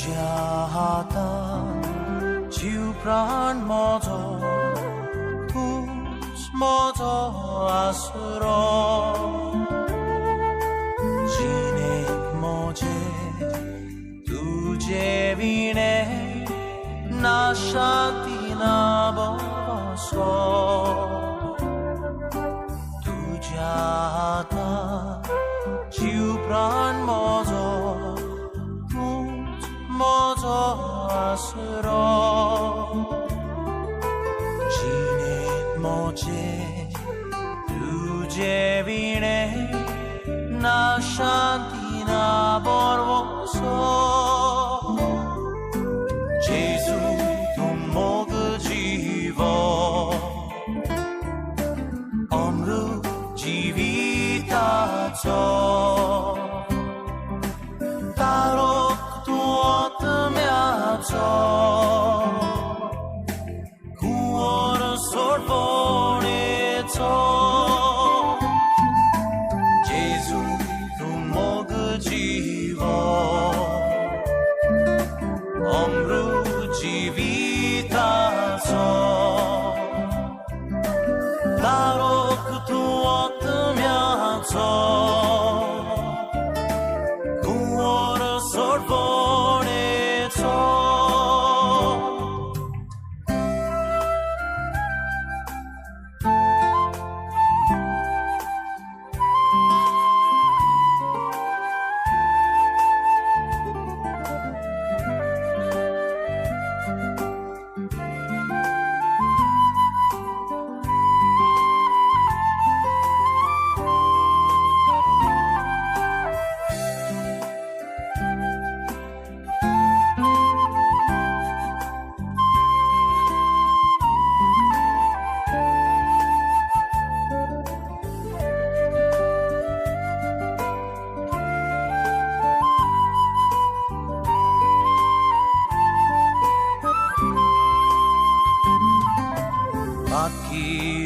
तुज्या हातान जीव प्राण म्हजो, तूंच म्हजो आसरो। जिणेक म्हजे तुजे विणें ना शांती ना भरवंसो। तुज्या हातान जीव प्राण म्हजो, तूंच म्हजो आसरो। जिणेंत म्हजे तुजे विणें ना शांती ना भरवंसो। जेजू तूं मोग जीव, अमृत जिविताचो, तारोक तूं आत्म्याचो, कुंवर सोडवणेचो। जेजू तूं मोग जीव, अमृत जिविताचो, तारोक तूं आत्म्याचो, कुंवर सोडवणेचो।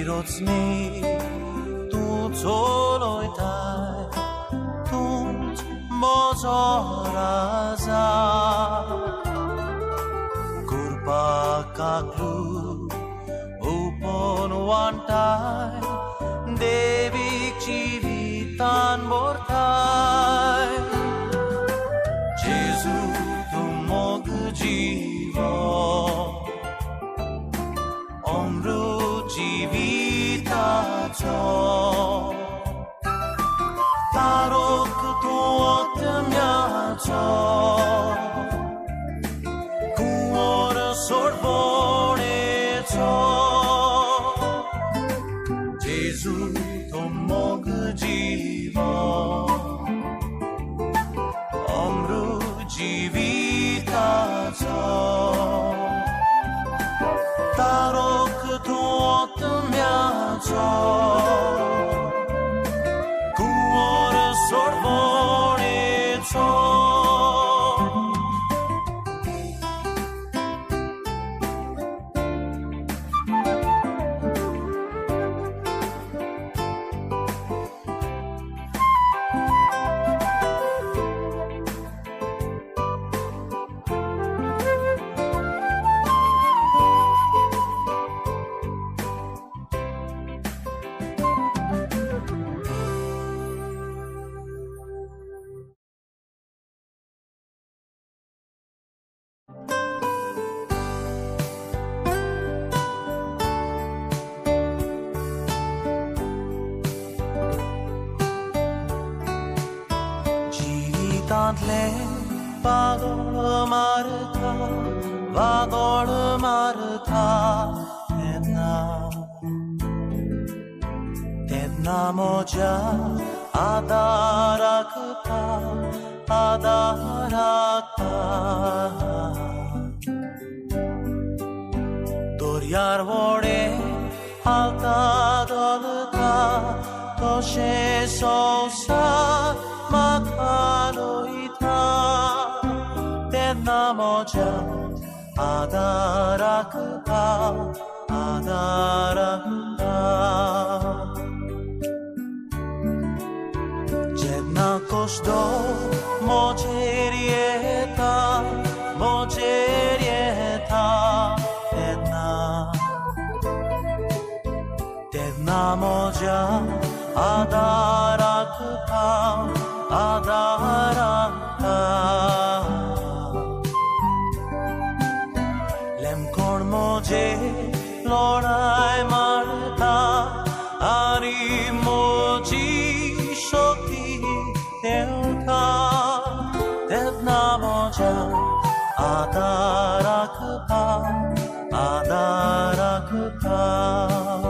रचणी तूं चलयताय, तूंच म्हजो राजा। कृपा काकलू ओपन वांटाय, देवीक जिवितान भरताय। जेजू तूं मोग जीव, अमृत जिविताचो, तारोक तूं आत्म्याचो, कुंवर सोडवणेचो। जेजू तूं मोग जीव, अमृत जिविताचो, तारोक तूं आत्म्याचो, कुंवर सोडवणेचो। जिवितांतलें वादळ मारता, वादळ मारता तेन्ना, तेन्ना म्हज्या आदाराक आदाराक। दर्यार व्हडें हालता धोलता, तशें संवसार म्हाका लयता, तेन्ना म्हज्या आदाराक आदाराक। जेन्ना कश्ट म्हजेर येता, म्हज्या आदाराक पाव आदाराक पाव लेमकोण म्हजे लढाय मारता आनी म्हजी शक्ती देवता तेन्ना म्हज्या आदाराक पाव आदाराक पाव.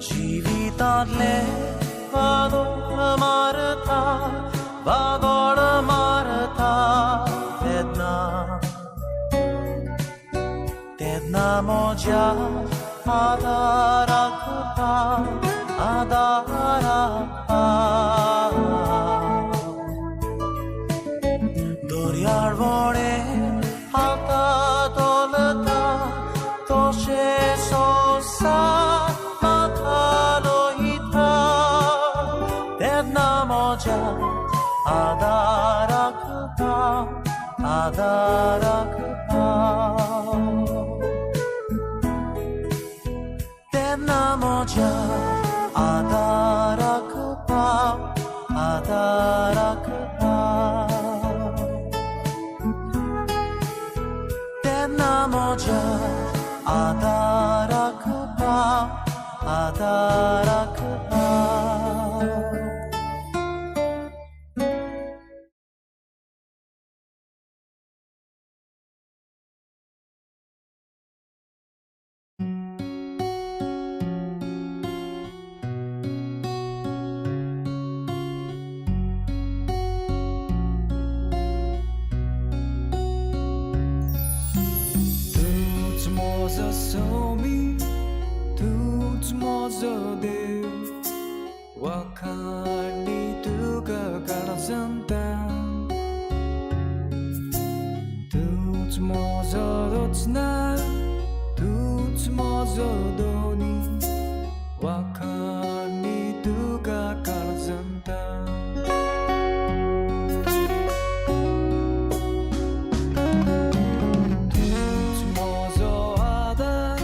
जिवितांतले वादळ मारता वादळ मारता तेन्ना तेन्ना म्हज्या आदाराक पाव आदाराक पाव दर्यार व्हडें हालता धोलता तशें संवसार माथालोयता तेन्ना म्हज्या आदाराक पाव आदाराक पाव तेन्ना म्हज्या आदाराक पाव आदाराक पाव तेन्ना म्हज्या आदाराक पाव आदाराक पाव. तूच म्हजो स्वामी, तूच म्हजो देव, वाखाणी तुका काळजांता. तूच म्हजो रचना, तूच म्हजो दोनी, वाखाणी तुका काळजांता. तूच म्हजो आदार,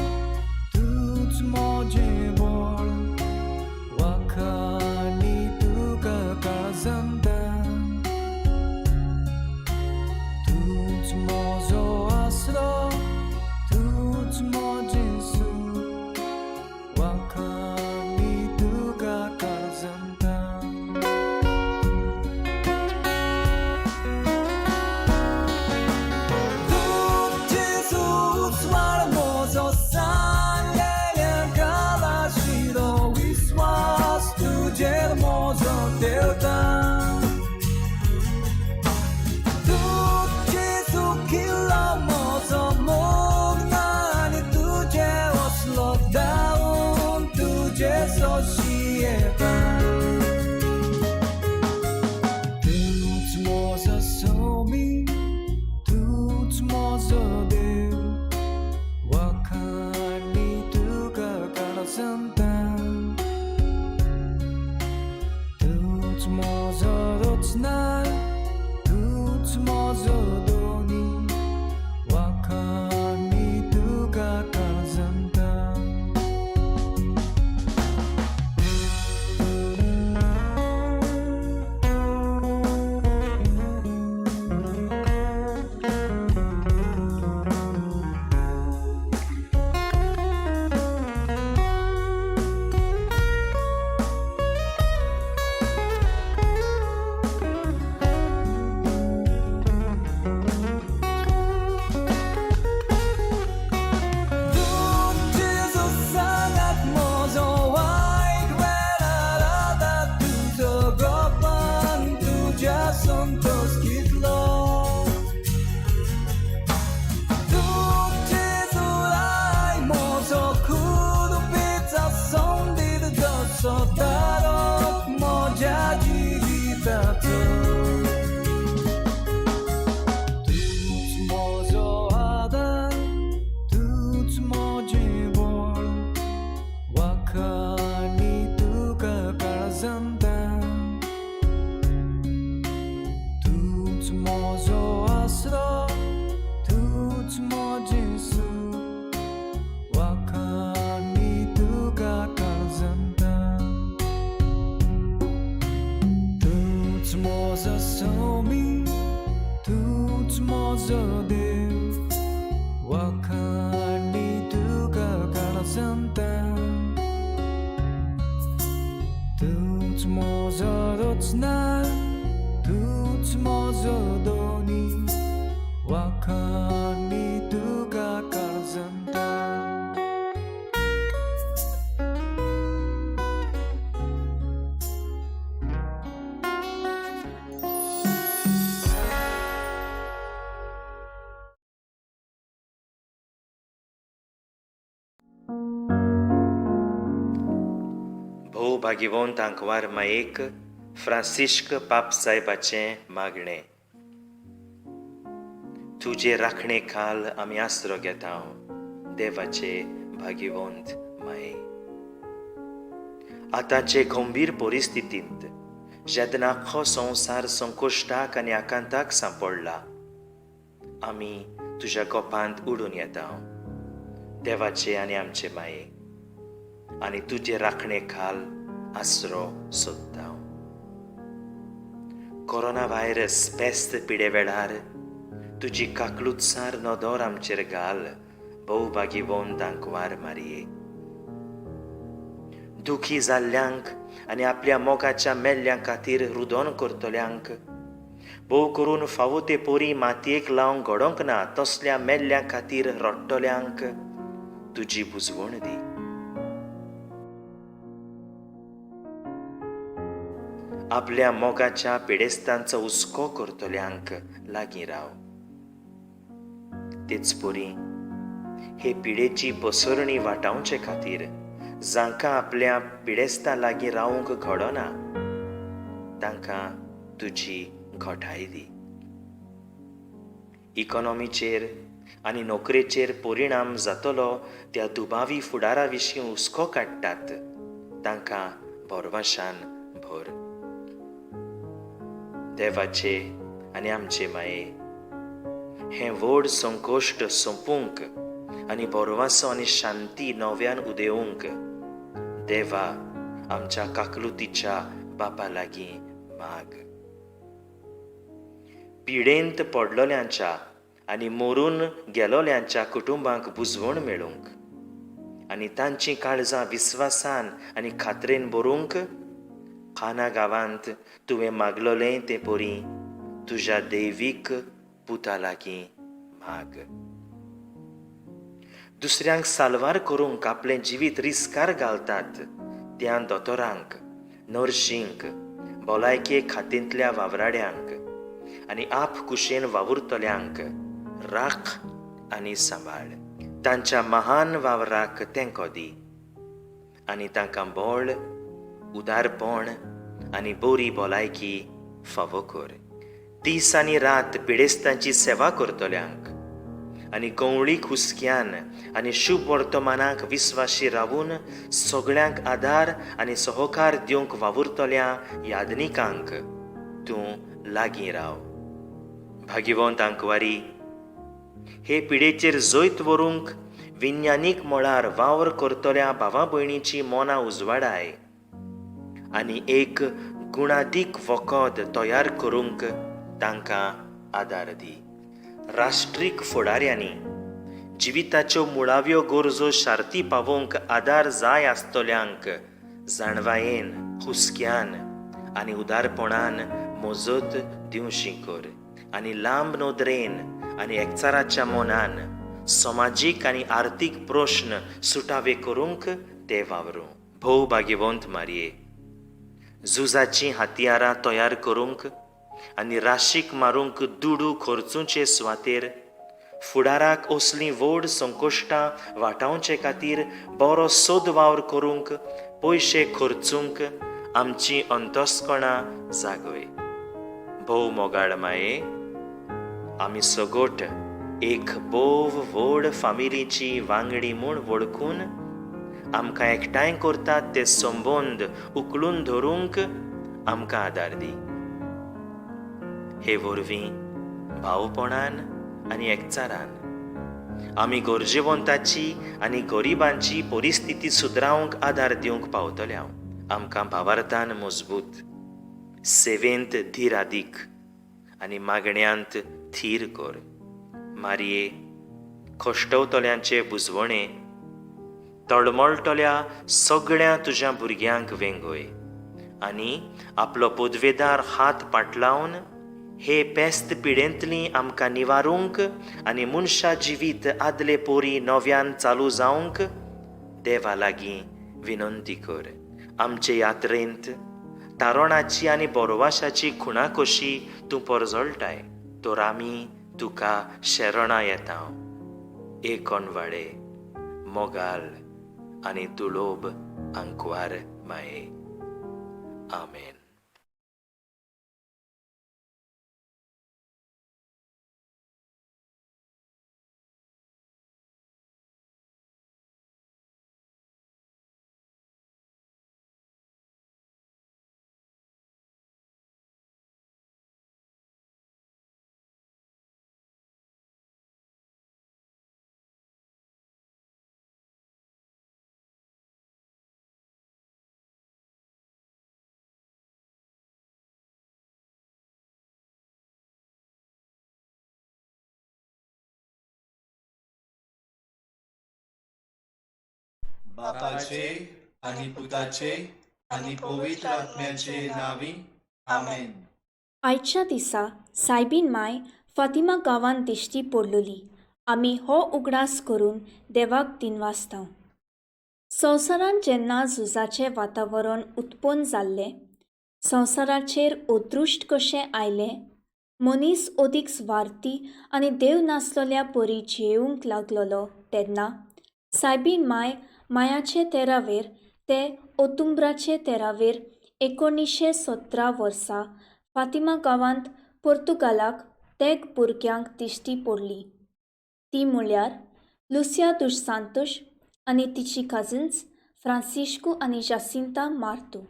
तूच म्हजें बळ, वाखाणी तुका काळजांता. तूच म्हजो आसरो, तूच म्हजें सूख, वाखाणी तुका काळजांता. तूं जेजूच म्हजो सांगलेल्या कालाशिलो विस्वास तुजेर म्हजो देवता. तूं जेजू किल्लो म्हजो मोग आनी तुजे असलो धांवून तुजे सोंशियेता. तूच म्हजो स्वामी, तूच म्हजो देव, वाखाणी तुका काळजांता. तूच म्हजो रचना, तूच म्हजो दोनी, वाखाणी तुका काळजांता. तूंच म्हजो सोमी, तूंच म्हजो देव, वाखाणी तुका काळजांतल्यान। तूंच म्हजो रचना, तूंच म्हजो धनी, वाखाणी तुका काळजांतल्यान। भोव भाग्यवंत आंकवार मायेक फ्रांसिश्क पापसायबाचें मागणें. तुजे राखणे खाल आमी आसरो घेता, देवाचे भाग्यवंत माये. आतांचे गंभीर परिस्थितींत जेन्ना आख्खो संवसार संकश्टाक आनी आकांताक सांपडला, आमी तुज्या गोपांत उडून येता, देवाचे आनी आमचे माये, आनी तुजे राखणे खाल आसरो सोदता. कोरोना व्हायरस पेस्त पिडे वेळार तुजी काकलुतसार नदर आमचेर घाल, भोव भाग्यवंत आंकवार मारये. दुखी जाल्ल्यांक आनी आपल्या मोगाच्या मेल्ल्यां खातीर रुदन करतल्यांक, भोव करून फावो ते पोरी मातयेक लावंक घडोवंक ना तसल्या मेल्ल्यां खातीर रडटल्यांक तुजी बुजवण दी. आपल्या मोगाच्या पिडेस्तांचो हुस्को करतल्यांक लागीं राव. तेच परी हे पिडेची पसरणी वाटावचे खातीर जांकां आपल्या पिडेस्तां लागीं रावंक घडना तांकां तुजी घटाय दी. इकॉनॉमीचेर आनी नोकरेचेर परिणाम जातलो त्या दुबावी फुडारा विशीं हुस्को काडटात तांकां भरवशान भर. देवाचे आनी आमचे माये, हें व्हड संकश्ट सोंपूंक आनी भरवंसो आनी शांती नव्यान उदेवंक देवा आमच्या काकलुतीच्या बापा लागीं माग. पिडेंत पडलोल्यांच्या आनी मरून गेलोल्यांच्या कुटुंबांक बुजवण मेळूंक आनी तांचीं काळजां विस्वासान आनी खात्रेन भरूंक खाना गांवांत तुवें मागलोलें तें परी तुज्या दैवीक पुता लागीं माग. दुसऱ्यांक साल्वार करूंक आपलें जिवीत रिस्कार घालतात त्या दोतोरांक, नर्शींक, भलायके खात्यांतल्या वावराड्यांक आनी आप कुशेन वावुरतल्यांक राख आनी सांबाळ. तांच्या महान वावराक तेंको दी आनी तांकां बळ, उदारपण आनी बरी भलायकी फावो कर. दीस आनी रात पिडेस्तांची सेवा करतल्यांक आनी गंवळीक हुस्क्यान आनी शुभ वर्तमानाक विस्वाशी रावून सगळ्यांक आदार आनी सहकार दिवंक वावुरतल्या यादनिकांक तूं लागीं राव. भाग्यवंत आंकवारी, हे पिडेचेर जैत व्हरूंक विज्ञानीक मळार वावर करतल्या भावा भयणीची मनां उजवाडाय आनी एक गुणादीक वखद तयार करूंक तांकां आदार दी. राष्ट्रीक फुडाऱ्यांनी जिविताच्यो मुळाव्यो गरजो शार्ती पावोवंक आदार जाय आसतल्यांक जाणवायेन, हुस्क्यान आनी उदारपणान मजत दिवशी कर आनी लांब नदरेन आनी एकचाराच्या मनान समाजीक आनी आर्थीक प्रश्न सुटावे करूंक ते वावरूं. भोव भाग्यवंत मारये, झुजाचीं हत्यारां तयार करूंक आनी राशीक मारूंक दुडू खर्चुचे सुवातेर फुडाराक असलीं व्हड संकश्टां वाटावचे खातीर बरो सोद वावर करूंक पयशे खर्चूंक आमचीं अंतस्कणां जागय. भोव मोगाळ माये, आमी सगट एक भोव व्हड फामिलीची वांगडी म्हूण वळखून आमकां एकठांय करतात ते संबंद उखलून धरूंक आमकां आदार दी. हे वरवीं भावपणान आनी एकचारान आमी गरजेवंताची आनी गरिबांची परिस्थिती सुदरावंक आदार दिवंक पावतले. आमकां भावार्थान मजबूत सेवेंत धीरादीक आनी मागण्यांत थीर कर. मारये, खोश्टवतल्यांचे बुजवणे तळमळटल्या सगळ्या तुज्या भुरग्यांक वेंगय आनी आपलो पदवेदार हात पाटलावन हे पेस्त पिडेंतली आमकां निवारूंक आनी मनशा जिवीत आदले पोरी नव्यान चालू जावंक देवा लागीं विनंती कर. आमचे यात्रेंत तारणाची आनी बोरवाशाची खुणा कशी तूं परजळटाय, तर आमी तुका शरणां येता. एकोणवाडे मोगाल आनी दुलोब आंकवार माये. आमेन. बापाचे आनी पुताचे आनी पवित्र आत्म्याचे नांवी आमेन. आयच्या दिसा सायबीन माय फातिमा गांवांत दिश्टी पडलोली. आमी हो उगडास करून देवाक दिनवासता. संवसारांत जेन्ना झुजाचें वातावरण उत्पन्न जाल्लें, संवसाराचेर अदृश्ट कशें आयलें, मनीस अदीक स्वार्थी आनी देव नासलेल्या परी जियेवंक लागलोलो तेन्ना सायबीन माय मायाचे तेरावेर ते ओतुंब्राचे तेरावेर 1917 वर्सा फातिमा गांवांत पोर्तुगालाक तेग भुरग्यांक दिश्टी पडली. ती म्हळ्यार लुसिया दुश सांतोश आनी तिची कजन्स फ्रांसिश्कू आनी जासिंता मार्तू.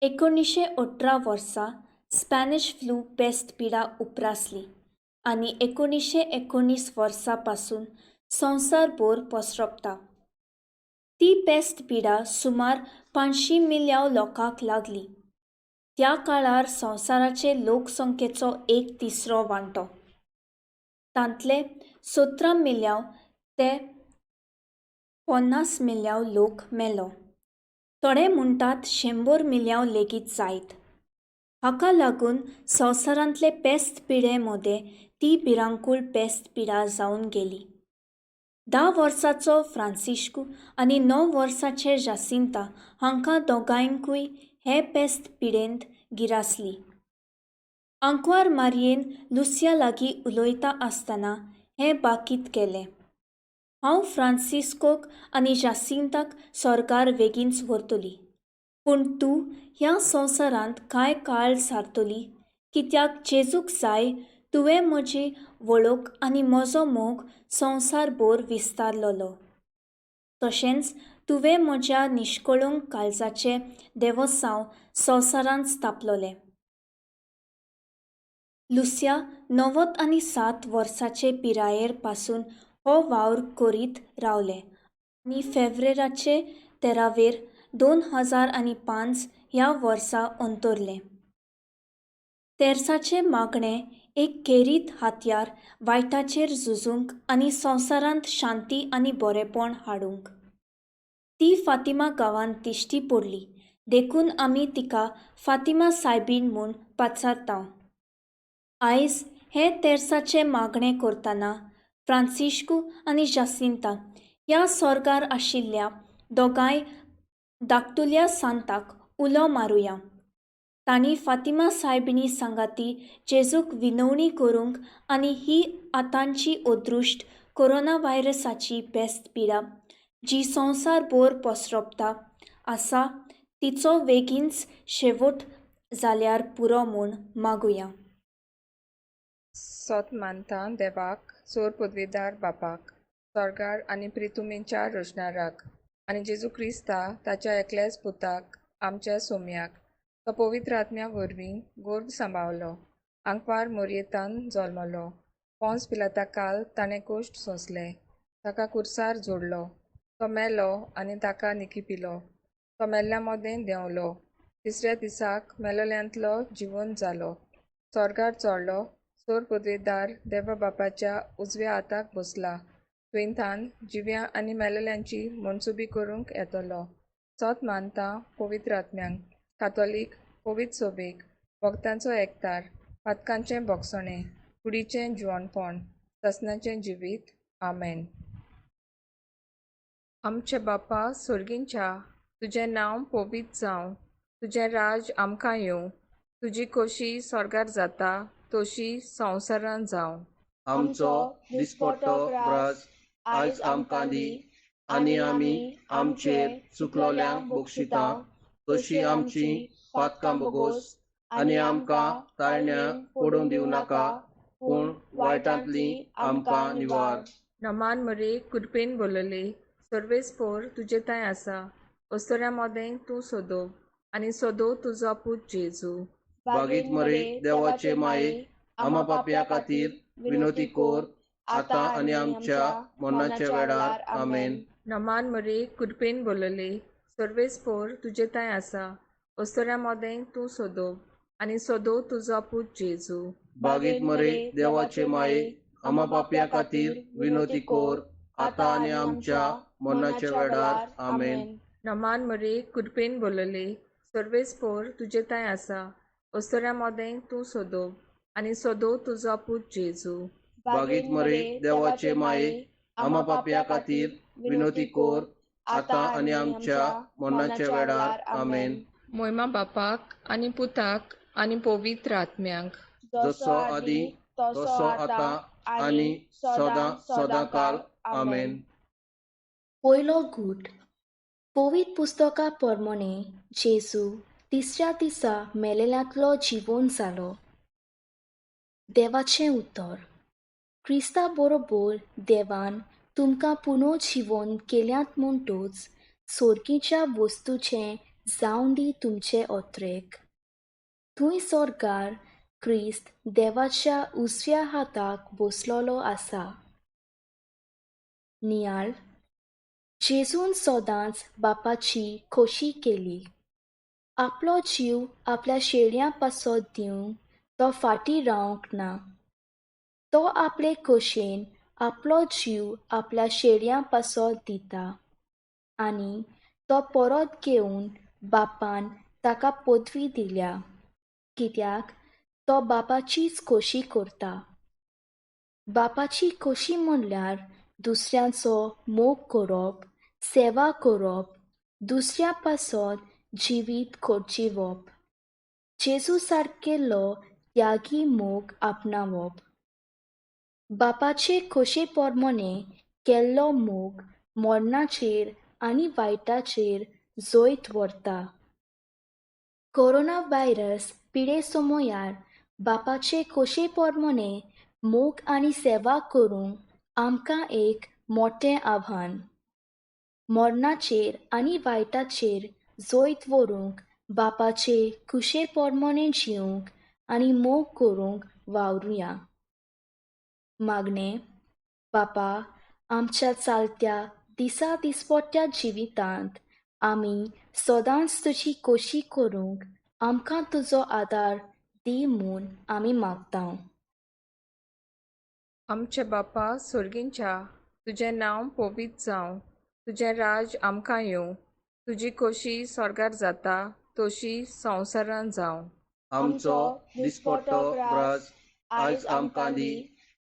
1918 वर्सा स्पॅनिश फ्लू पेस्ट पिडा उप्रासली आनी 1919 वर्सा पासून संवसारभर पसरपता. ती पेस्ट पिडा सुमार 500 मिल्यांव लोकांक लागली. त्या काळार संवसाराचे लोकसंख्येचो एक तिसरो वांटो, तांतले 17 मिल्यांव ते 50 मिल्यांव लोक मेलो. थोडे म्हणटात 100 मिल्यांव लेगीत जायत. हाका लागून संवसारांतले पेस्त पिडे मदें ती भिरांकूळ पेस्त पिडा जावन गेली. 10 वर्साचो फ्रांसिश्कू आनी 9 वर्साचे जासिंता हांकां दोगांयकूय हे पेस्त पिडेंत गिरासली. आंकवार मारयेन लुसिया लागीं उलयता आसतना हें बाकीत केलें, हांव फ्रांसिस्कोक आनी जासिंताक स्वर्गार वेगींच व्हरतली, पूण तूं ह्या संवसारांत कांय काळ सारतली, कित्याक जेजूक जाय तुवें म्हजी वळख आनी म्हजो मोग संवसारभर विस्तारलोलो. तशेंच तुवें म्हज्या निश्कळूंक काळजाचें देवोसांव संवसारांत स्थापलोलें. लुसिया 97 वर्साचे पिरायेर पासून हो वावर करीत रावलें आनी फेब्रेराचे तेरावेर 2005 ह्या वर्सा अंतरलें. तेर्साचें मागणें एक खेरीत हातयार वायटाचेर झुजूंक आनी संवसारांत शांती आनी बरेपण हाडूंक. ती फातिमा गांवांत दिश्टी पडली, देखून आमी तिका फातिमा सायबीन म्हूण पाचारता. आयज हें तेर्साचें मागणें करतना फ्रांसिश्कू आनी जासिंता ह्या स्वर्गार आशिल्ल्या दोगांय धाकटुल्या सांताक उलो मारुया. तांणी फातिमा सायबिणी सांगाती जेजूक विनवणी करूंक आनी ही आतांची अदृश्ट कोरोना व्हायरसाची बेस्त पिडा जी संवसारभर पसरपता आसा तिचो वेगींच शेवट जाल्यार पुरो म्हूण मागुया. सोत मानता देवाक, सोर पदवेदार बापाक, स्वर्गार आनी प्रितुमेच्या रचणाराक आनी जेजू क्रिस्ता ताच्या एकल्याच पुताक आमच्या सोम्याक, तो पवित्र आत्म्या वरवीं गोर्भ सांबावलो, आंकवार मोरयेतान जल्मलो, पोंस पिलाता काल ताणें कोश्ट सोंसले, ताका कुर्सार जोडलो, तो मेलो आनी ताका निकी पिलो, तो मेल्ल्या मदें देंवलो, तिसऱ्या दिसाक मेलोल्यांतलो जिवन जालो, स्वर्गार चोडलो, सोर पदवेदार देवा बापाच्या उजव्या हाताक बसला, थंयथावन जिव्या आनी मेलोल्यांची मनसुबी करूंक येतलो. सोत मानता पवित्र आत्म्यांक, कातोलीक पवित्र सोबेक, भक्तांचो एकतार, पातकांचें भोगसणें, कुडीचें जिवनपण, ससनाचें जिवीत. आमेन. आमचे बापा सोर्गींच्या, तुजें नांव पवित्र जावं, तुजें राज आमकां येवं, तुजी खोशी स्वर्गार जाता तशी संवसारांत जावं. आमचो दिसपट्टो ग्रास आयज आमकां दी आनी आमी आमचेर चुकलोल्यांक बक्षिता तशी आमची पातकां बोगोस आनी आमकां ताळण्या पडून दिवं नाका, पूण वायटांतली आमकां निवार. नमान मरे कृपेन बोलले, सर्वेस्पोर तुजे थंय आसा, अस्तुऱ्यां मदें तूं सोदो आनी सोदो तुजो पूत जेजू. बागीत मरे देवाचे माये, आमा पापया खातीर विनोती कोर आतां आनी आमच्या मरणाच्या वेळार. आमेन. नमान मरे कृपेन बोलले, सर्वेस्पोर तुजे थंय आसा, अस्तुऱ्यां मदें तूं सोदो आनी सोदो तुजो पूत जेजू. बागीत मरे देवाचे माये, आमा पापया खातीर विनोती कोर आतां आनी आमच्या मरणाच्या वेळार. आमेन. नमान मरे कृपेन बोलले, सर्वेस्पोर तुजे थंय आसा, अस्तुऱ्यां मदें तूं सोदो आनी सोदो तुजो पूत जेजू. बागीत मरे देवाचे माये, आमा पापया खातीर विनोती कोर आतां आनी आमच्या मरणाच्या वेळार. आमेन. मोयमा बापाक आनी पुताक आनी पवित्र आत्म्यांक, जसो आदी तसो आतां आनी सदां सदां काल. आमेन. पयलो गूट. पवित्र पुस्तका प्रमाणे जेजू तिसऱ्या दिसा मेलेल्यांतलो जिवोन जालो. देवाचें उतर. क्रिस्ता बरोबर देवान तुमकां पुनो जिवन केल्यात म्हणटूच सोर्गीच्या वस्तूचें जावन दी तुमचे अत्रेक. थंय सोर्गार क्रिस्त देवाच्या उजव्या हाताक बसलोलो आसा. नियाळ. जेजून सदांच बापाची खोशी केली. आपलो जीव आपल्या शेळयां पासत दिवंक तो फाटीं रावंक ना. तो आपले खोशेन आपलो जीव आपल्या शेळयां पासत दिता आनी तो परत घेवन बापान ताका पदवी दिल्या, कित्याक तो बापाचीच खोशी करता. बापाची खोशी म्हणल्यार दुसऱ्यांचो मोग करप, सेवा करप, दुसऱ्या पासत जिवीत खर्चिवप, जेजू सारकेलो त्यागी मोग आपणावप. बापाचे खोशे प्रमाणे केल्लो मोग मरणाचेर आनी वायटाचेर जैत व्हरता. कोरोना व्हायरस पिडे समयार बापाचे खोशे प्रमाणे मोग आनी सेवा करूंक आमकां एक मोटें आव्हान. मरणाचेर आनी वायटाचेर जैत व्हरूंक बापाचे खुशे प्रमाणे जिवंक आनी मोग करूंक वावरुया. मागणें. बापा, आमच्या चालत्या दिसा दिसपट्ट्या जिवितांत आमी सदांच तुजी खोशी करूंक आमकां तुजो आदार दी म्हूण आमी मागता. आमचे बापा सोर्गींच्या, तुजें नांव पवित्र जावं, तुजें राज आमकां येवं, तुजी खोशी स्वर्गार जाता तशी संवसारांत जावं. आमचो दिसपट्टो ग्रास आयज आमकां दी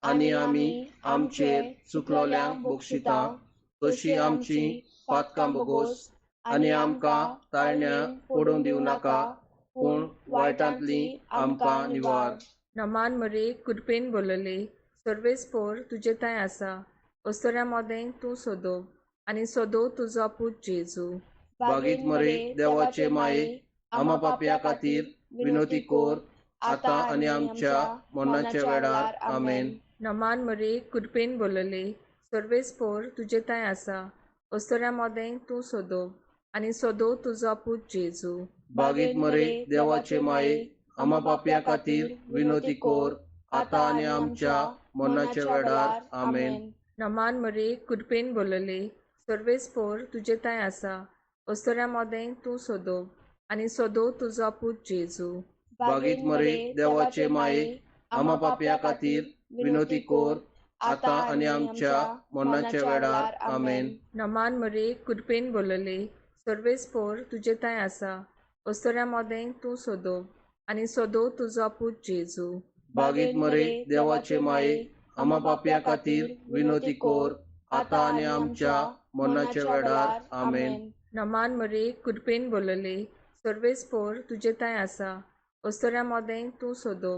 आनी आमी आमचेर चुकलोल्यांक बक्षिता तशी आमची पातकां बोगोस आनी आमकां ताळण्या पडून दिवं नाका, पूण वायटांतली आमकां निवार. नमान मरे कृपेन बोलले, सर्वेस्पोर तुजे थंय आसा, अस्तुऱ्यां मदें तूं सोदो आनी सोदो तुजो पूत जेजू. बागीत मरे देवाचे माये, आमा पापया खातीर विनोती कोर आतां आनी आमच्या मरणाच्या वेळार. आमेन. नमान मरे कृपेन बोलले, सर्वेस्पोर तुजे थंय आसा, अस्तुऱ्यां मदें तूं सोदो आनी सोदो तुजो पूत जेजू. बागीत मरे देवाचे माये, आमा पापया खातीर विनोती कोर आतां आनी आमच्या मरणाच्या वेळार. आमेन. नमान मरे कृपेन बोलले, सर्वेस्पोर तुजे थंय आसा, अस्तुऱ्यां मदें तूं सोदो आनी सदो तुजो पूत जेजू. बागीत मरे देवाचे माये, आमा पापया खातीर विनोती कोर, आतां आनी आमच्या मरणाच्या वेळार. आमेन. नमान मरे, कृपेन बोलले, सर्वेस्पोर तुजे तांय आसा, अस्तोऱ्या मोदें तूं सोदो आनी सोदो तुजो पूत जेजू. बागीत मरे देवाचे माये, आमा पापया खातीर विनोती कोर, आतां आनी आमच्या मरणाच्या वेळार. आमेन. नमान मरे, कृपेन बोलले, सर्वेस्पोर तुजे तांय आसा, अस्तोऱ्या मोदें तूं सोदो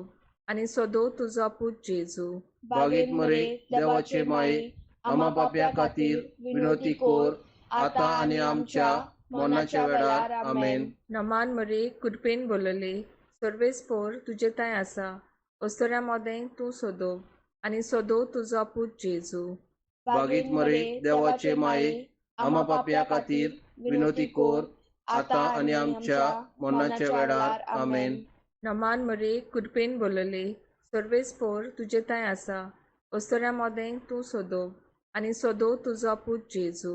आनी सोदो तुजो पूत जेजू. बागीत मरे देवाचे माये, आमा पापया खातीर विनोती कोर, आतां आनी आमच्या मरणाच्या वेळार. आमेन. नमान मरे, कृपेन बोलले, सर्वेस्पोर तुजे तांय आसा, अस्तोऱ्या मोदें तूं सोदो आनी सोदो तुजो पूत जेजू. बागीत मरे देवाचे माये, आमा पापया खातीर विनोती कोर, आतां आनी आमच्या मरणाच्या वेळार. आमेन. नमान मरे, कृपेन बोलले, सर्वेस्पोर तुजे तांय आसा, अस्तोऱ्या मोदें तूं सोदो आनी सोदो तुजो पूत जेजू.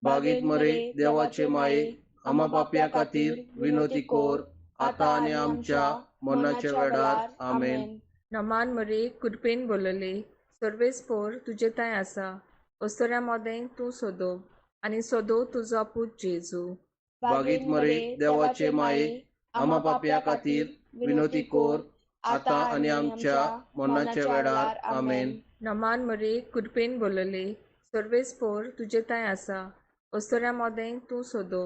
बागीत मरे देवाचे माये, आमा पापया खातीर विनोती कोर, आतां आनी आमच्या मरणाच्या वेळार. आमेन. नमान मरे, कृपेन बोलले, सर्वेस्पोर तुजे तांय आसा, अस्तोऱ्या मोदें तूं सोदो आनी सोदो तुजो पूत जेजू. बागीत मरे देवाचे माये, आमा पापया खातीर विनोती कोर, आतां आनी आमच्या मरणाच्या वेळार. आमेन. नमान मरे, कृपेन बोलले, सर्वेस्पोर तुजे तांय आसा, अस्तोऱ्या मोदें तूं सोदो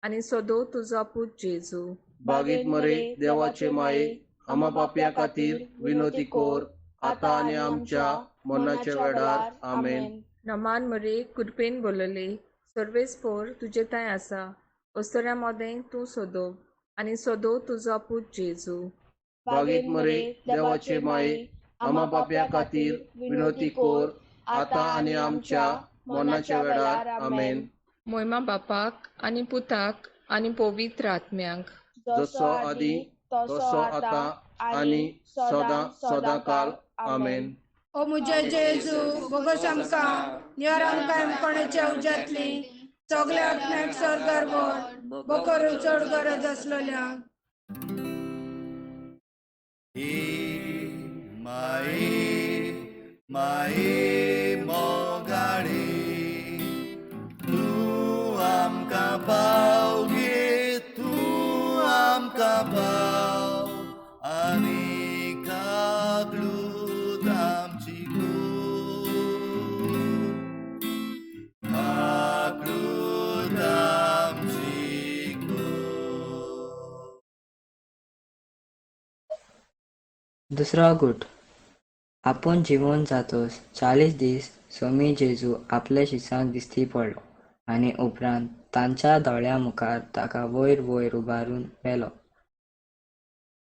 आनी सोदो तुजो पूत जेजू. बागीत मरे देवाचे माये, आमा पापया खातीर विनोती कोर, आतां आनी आमच्या मरणाच्या वेळार. आमेन. नमान मरे, कृपेन बोलले, सर्वेस्पोर तुजे तांय आसा, अस्तोऱ्या मोदें तूं सोदो आनी सोदो तुजो पूत जेजू. बागीत मरे देवाचे माये, आमा पापया खातीर विनोती कोर, आतां आनी आमच्या मरणाच्या वेळार. आमेन. मोयमा बापाक आनी पुताक आनी पवित्र आत्म्याक, जसो आदी तसो आतां आनी सदां सदां काल. आमेन. ओ म्हज्या जेजू, बोगस आमकां निवार, आमकां कोणाच्या उज्यांतली सगल्या आत्म्याक स्वर्गार व्हर, बोकर चड गरज आसलेल्या. माये माये मोगाळे, तूं आमकां पाव गे, तूं आमकां पाव, आनी काकलूत आमची कोर, काकलूत आमची कोर. दुसरो गूट. आपूण जिवन जातोस 40 दीस सोमी जेजू आपल्या शिसांक दिश्टी पडलो आनी उपरांत तांच्या दोळ्यां मुखार ताका वयर वयर उबारून व्हेलो.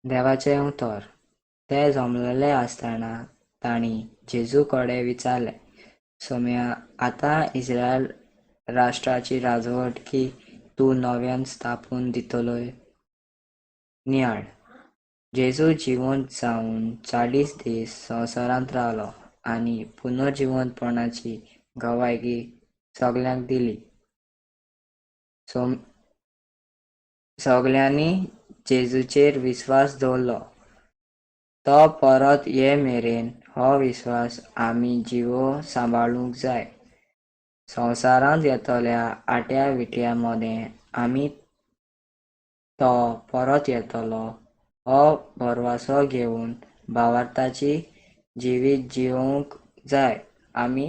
देवाचें उतर. ते जमलेले आसतना तांणी जेजू कडेन विचारलें, सोम्या, आतां इस्रायल राष्ट्राची राजवटकी तूं नव्यान स्थापून दितलोय? नियाळ. जेजू जिवंत जावन 40 दीस संवसारांत रावलो आनी पुनर्जिवंतपणाची गवायकी सगल्यांक दिली. सगल्यांनी जेजूचेर विस्वास दवरलो. तो परत ये मेरेन हो विस्वास आमी जिवो सांबाळूंक जाय. संवसारांत येतल्या आट्या विट्या मदें आमी तो परत येतलो हो भरवासो घेवन भावार्थाची जिवीत जिवोवंक जाय. आमी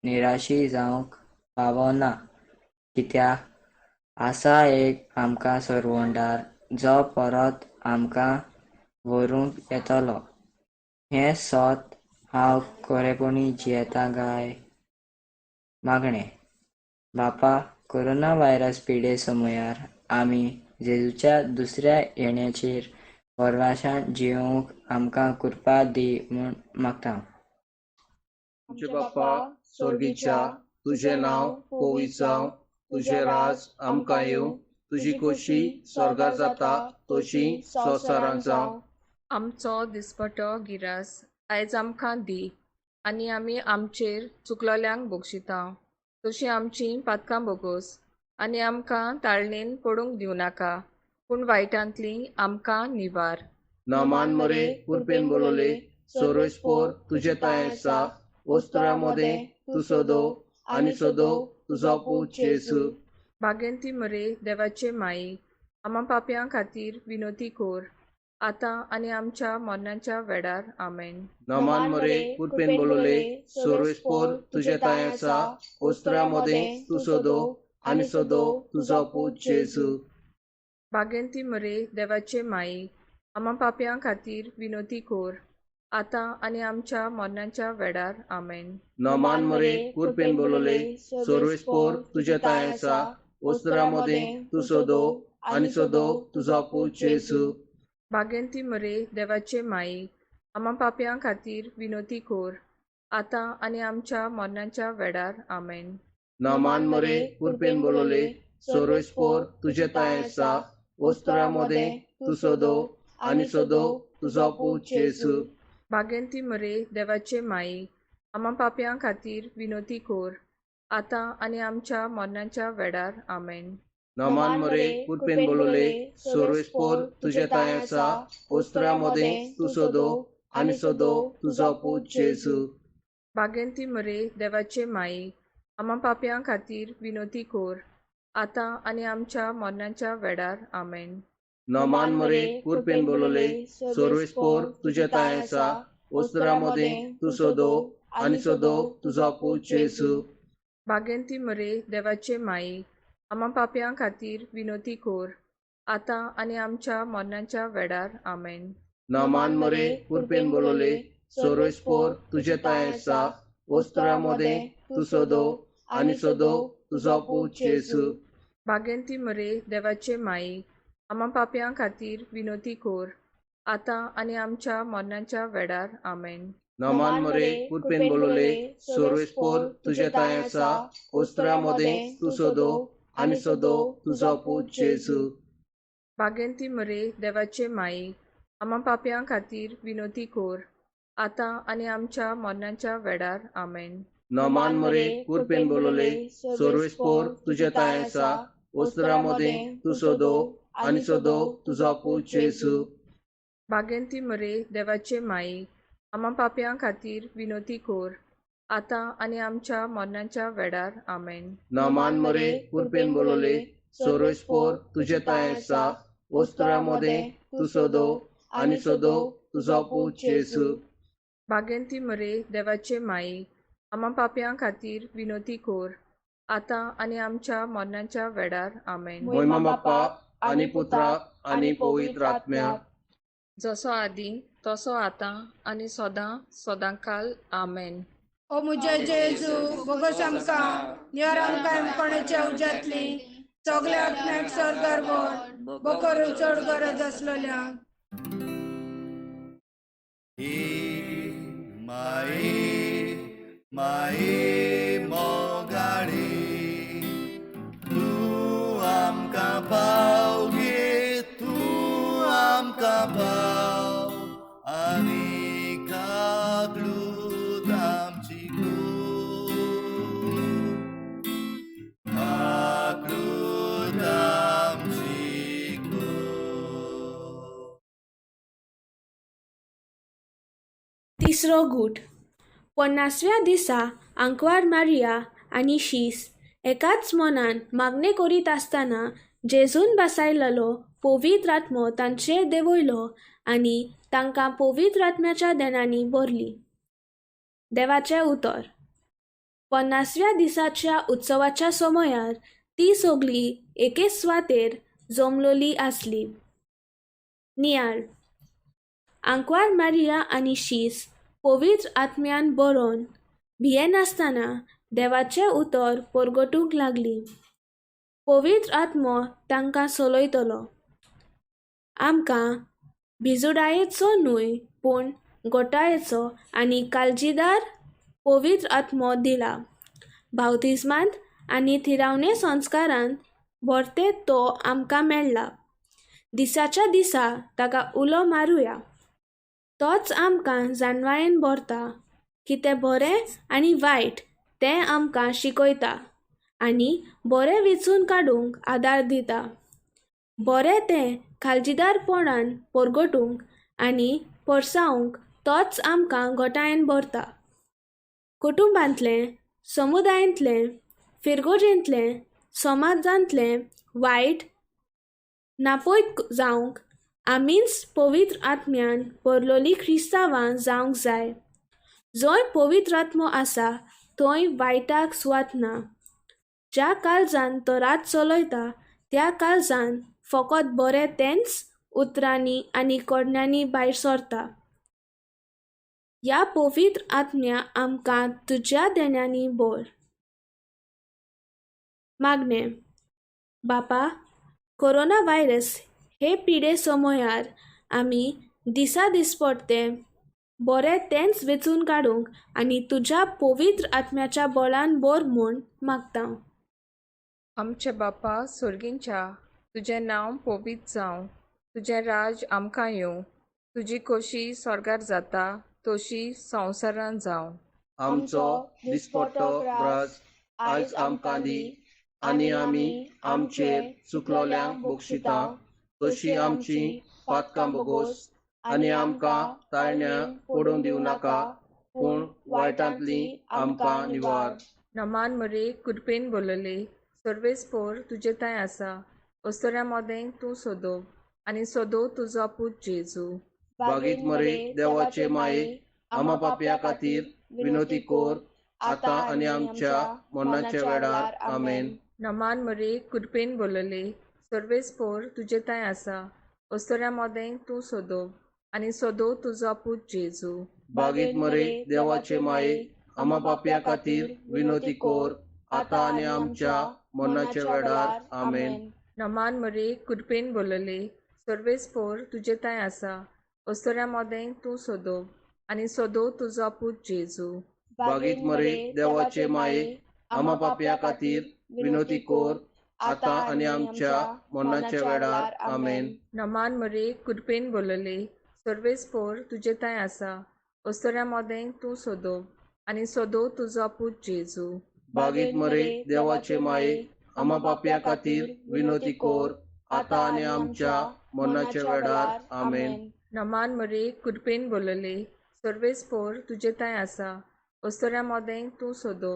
निराशी जावंक फावना, कित्याक आसा एक आमकां सरवंडार जो परत आमकां व्हरूंक येतलो. हें सत हांव खरेपणी जियेतां काय? मागणें. बापा, कोरोना व्हायरस पिडे समयार आमी जेजूच्या दुसऱ्या येण्याचेर भरवंशान जियोवंक आमकां कृपा दी म्हूण मागता. आमचे बाप्पा स्वर्गीच्या, तुजें नांव पवित्र जावं, तुजें राज आमकां येवं, तुजी खोशी स्वर्गार जाता तशी संवसारांत जावं. आमचो दिसपटो गिरास आयज आमकां दी, आनी आमी आमचेर चुकलोल्यांक बक्षिता तशी आमची पातकां बोगोस, आनी आमकां ताळणेन पडूंक दिवं नाका, पूण वायटांतली आमकां निवार. नमान मरे कुरपेन बोलवले सोरोस्पोर तुजे तांय आसा ओस्तरा मदें तूं सोदो आनी सोदो तुजो पूत जेजू. भागेंती मरे देवाचे माई, आमा पापयां खातीर विनोती कोर, आतां आनी आमच्या मरणाच्या वेळार. आमेन. नमान मरे कुरपेन बोलवले सोरोस्पोर तुजे तांय आसा ओस्तरा मदें तूं सोदो आनी सोदो तुजो पूत जेजू. भागेंती मरे देवाचे माई, आमा पापयां खातीर विनोती कोर, आतां आनी आमच्या मरणाच्या वेळार. आमेन. नमान मरे कुरपेन बोलवले सोरोस्पोर तुजे तांय आसा ओस्तरा मदें तूं सोदो आनी सोदो तुजो पूत जेजू. भागेंती मरे देवाचे माई, आमा पापयां खातीर विनोती कोर, आतां आनी आमच्या मरणाच्या वेळार. आमेन. नमान मरे कुरपेन बोलवले सोरोस्पोर तुजे तांय आसा ओस्तरा मदें तूं सोदो आनी सोदो तुजो पूत जेजू. भागेंती मरे देवाचे माई, आमा पापयां खातीर विनोती कोर, आतां आनी आमच्या मरणाच्या वेळार. आमेन. नमान मरे कुरपेन बोलवले सोरोस्पोर तुजे तांय आसा ओस्तरा मदें तूं सोदो आनी सोदो तुजो पूत जेजू. भागेंती मरे देवाचे माई, आमा पापयां खातीर विनोती कोर, आतां आनी आमच्या मरणाच्या वेळार. आमेन. नमान मरे कुरपेन बोलवले सोरोस्पोर तुजे तांय आसा ओस्तरा मदें तूं सोदो आनी सोदो तुजो पूत जेजू. भागेंती मरे देवाचे माई, आमा पापयां खातीर विनोती कोर, आतां आनी आमच्या मरणाच्या वेळार. आमेन. नमान मरे कुरपेन बोलवले सोरोस्पोर तुजे तांय आसा ओस्तरा मदें तूं सोदो आनी सोदो तुजो पूत जेजू. भागेंती मरे देवाचे माई, आमा पापयां खातीर विनोती कोर, आतां आनी आमच्या मरणाच्या वेळार. आमेन. नमान मरे कुरपेन बोलवले सोरोस्पोर तुजे तांय आसा ओस्तरा मदें तूं सोदो आनी सोदो तुजो पूत जेजू. भागेंती मरे देवाचे माई, आमा पापयां खातीर विनोती कोर, आतां आनी आमच्या मरणाच्या वेळार. आमेन. नमान मरे कुरपेन बोलवले सोरोस्पोर तुजे तांय आसा ओस्तरा मदें तूं सोदो आनी सोदो तुजो पूत जेजू. भागेंती मरे देवाचे माई, आमा पापयां खातीर विनोती कोर, आतां आनी आमच्या मरणाच्या वेळार. आमेन. नमान मरे कुरपेन बोलवले सोरोस्पोर तुजे तांय आसा ओस्तरा मदें तूं सोदो आनी सोदो तुजो पूत जेजू. भागेंती मरे देवाचे माई, आमा पापयां खातीर विनोती कोर, आतां आनी आमच्या मरणाच्या वेळार. आमेन. मोयमा बाप्पा आनी पुत्रा आनी पवित्र आत्म्या, जसो आदी तसो आतां आनी सदां सदांकाल. आमेन. ओ म्हज्या जेजू, बोगस आमकां निवार, आमकां कोणाच्या उज्यांतली सगल्या आत्म्याक स्वर्गार व्हर, बोकरून चड गरज आसलेल्या. ही माई माई मोगाळी तूं आमकां पाव गे, तूं आमकां पाव आनी काकलूत आमची कूड, काकलूत आमची कूड. तिसरो गूट. 50व्या दिसा आंकवार मारिया आनी शीस एकाच मनान मागणें करीत आसतना जेजून बसायलेलो पवित्र आत्मो तांचेर देंवयलो आनी तांकां पवित्र आत्म्याच्या देणांनी भरली. देवाचें उतर. 50व्या दिसाच्या उत्सवाच्या समयार ती सगळीं एकेच सुवातेर जमलोली आसली. नियाळ. आंकवार मारिया आनी शीस पवित्र आत्म्यान बरोवन भियेनासतना देवाचें उतर परगटूंक लागली. पवित्र आत्मो तांकां चलयतलो. आमकां भिजुडायेचो न्हय पूण गोटायेचो आनी काळजीदार पवित्र आत्मो दिला. बावतिज्मांत आनी थिरावणे संस्कारांत भरते तो आमकां मेळ्ळा. दिसाच्या दिसा ताका उलो मारुया. तोच आमकां जाणवायेन भरता, कितें बरें आनी वायट तें आमकां शिकयता आनी बरें वेंचून काडूंक आदार दिता. बरें तें काळजीदारपणान परगटूंक आनी परसावंक तोच आमकां घटायेन भरता. कुटुंबांतलें, समुदायांतलें, फिरगोजेंतलें, समाजांतलें वायट नापयत जावंक आमीच पवित्र आत्म्यान भरलोली क्रिस्तांवां जावंक जाय. जंय पवित्र आत्मो आसा थंय वायटाक सुवात ना. ज्या काळजान तो रात चलयता त्या काळजान फकत बरें तेंच उतरांनी आनी करण्यांनी भायर सरता. ह्या पवित्र आत्म्या आमकां तुज्या देण्यांनी भर. मागणें. बापा, कोरोना व्हायरस हे पिडे समयार आमी दिसा दिसपडते बरें तेंच वेंचून काडूंक आनी तुज्या पवित्र आत्म्याच्या बळान बर म्हूण मागता. आमचे बापा सोर्गींच्या, तुजें नांव पवित्र जावं, तुजें राज आमकां येवं, तुजी खोशी स्वर्गार जाता तशी संवसारान जावं. आमचो दिसपट्टो ग्रास आयज आमकां दी आनी आमी आमचेर चुकलोल्यांक बक्षिता तशी आमची पातकां बोगोस आनी आमकां ताळण्या पडून दिवं नाका, पूण वायटांतली आमकां निवार. नमान मरे कृपेन बोलले, सर्वेस्पोर तुजे थंय आसा, अस्तुऱ्यां मदें तूं सोदो आनी सोदो तुजो पूत जेजू. बागीत मरे देवाचे माये, आमा पापया खातीर विनोती कोर आतां आनी आमच्या मरणाच्या वेळार. आमेन. नमान मरे कृपेन बोलले, सर्वेस्पोर तुजे थंय आसा, अस्तुऱ्यां मदें तूं सोदो आनी सोदो तुजो पूत जेजू. बागीत मरे देवाचे माये, आमा पापया खातीर विनोती कोर आतां आनी आमच्या मरणाच्या वेळार. आमेन. नमान मरे कृपेन बोलले, सर्वेस्पोर तुजे थंय आसा, अस्तुऱ्यां मदें तूं सोदो आनी सोदो तुजो पूत जेजू. बागीत मरे देवाचे माये, आमा पापया खातीर विनोती कोर आतां आनी आमच्या मरणाच्या वेळार. आमेन. नमान मरे कृपेन बोलले, सर्वेस्पोर तुजे थंय आसा, अस्तुऱ्यां मदें तूं सोदो आनी सोदो तुजो पूत जेजू. बागीत मरे देवाचे माये, आमा पापया खातीर विनोती कोर आतां आनी आमच्या मरणाच्या वेळार. आमेन. नमान मरे कृपेन बोलले, सर्वेस्पोर तुजे थंय आसा, अस्तुऱ्यां मदें तूं सोदो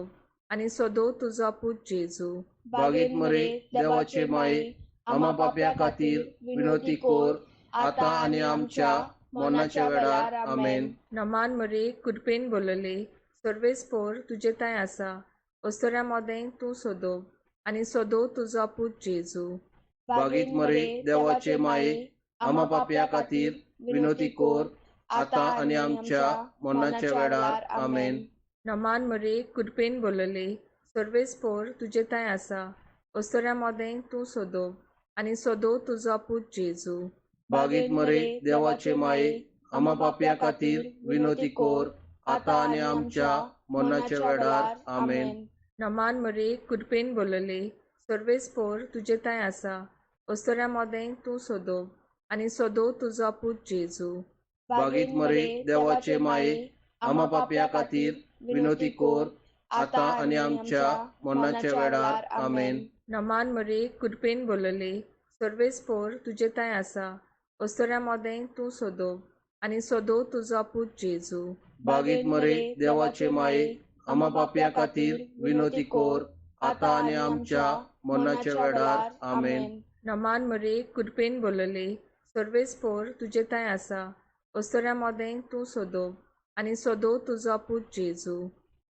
आनी सोदो तुजो पूत जेजू. बागीत मरे देवाचे माये, आमा पापया खातीर विनोती कोर आतां आनी आमच्या मरणाच्या वेळार. आमेन. नमान मरे कृपेन बोलले, सर्वेस्पोर तुजे थंय आसा, अस्तुऱ्यां मदें तूं सोदो आनी सोदो तुजो पूत जेजू. बागीत मरे देवाचे माये, आमा पापया खातीर विनोती कोर आतां आनी आमच्या मरणाच्या वेळार. आमेन. नमान मरे कृपेन बोलले, सर्वेस्पोर तुजे थंय आसा, अस्तुऱ्यां मदें तूं सोदो आनी सोदो तुजो पूत जेजू. बागीत मरे देवाचे माये, आमा पापया खातीर विनोती कोर आतां आनी आमच्या मरणाच्या वेळार. आमेन. नमान मरे कृपेन बोलले, सर्वेस्पोर तुजे थंय आसा, अस्तुऱ्यां मदें तूं सोदो आनी सोदो तुजो पूत जेजू. बागीत मरे देवाचे माये, आमा पापया खातीर विनोती कोर आतां आनी आमच्या मरणाच्या वेळार. आमेन. नमान मरे कृपेन बोलले, सर्वेस्पोर तुजे थंय आसा, अस्तुऱ्यां मदें तूं सोदो आनी सोदो तुजो पूत जेजू. बागीत मरे देवाचे माये, आमा पापया खातीर विनोती कोर आतां आनी आमच्या मरणाच्या वेळार. आमेन. नमान मरे कृपेन बोलले, सर्वेस्पोर तुजे थंय आसा, अस्तुऱ्यां मदें तूं सोदो आनी सोदो तुजो पूत जेजू.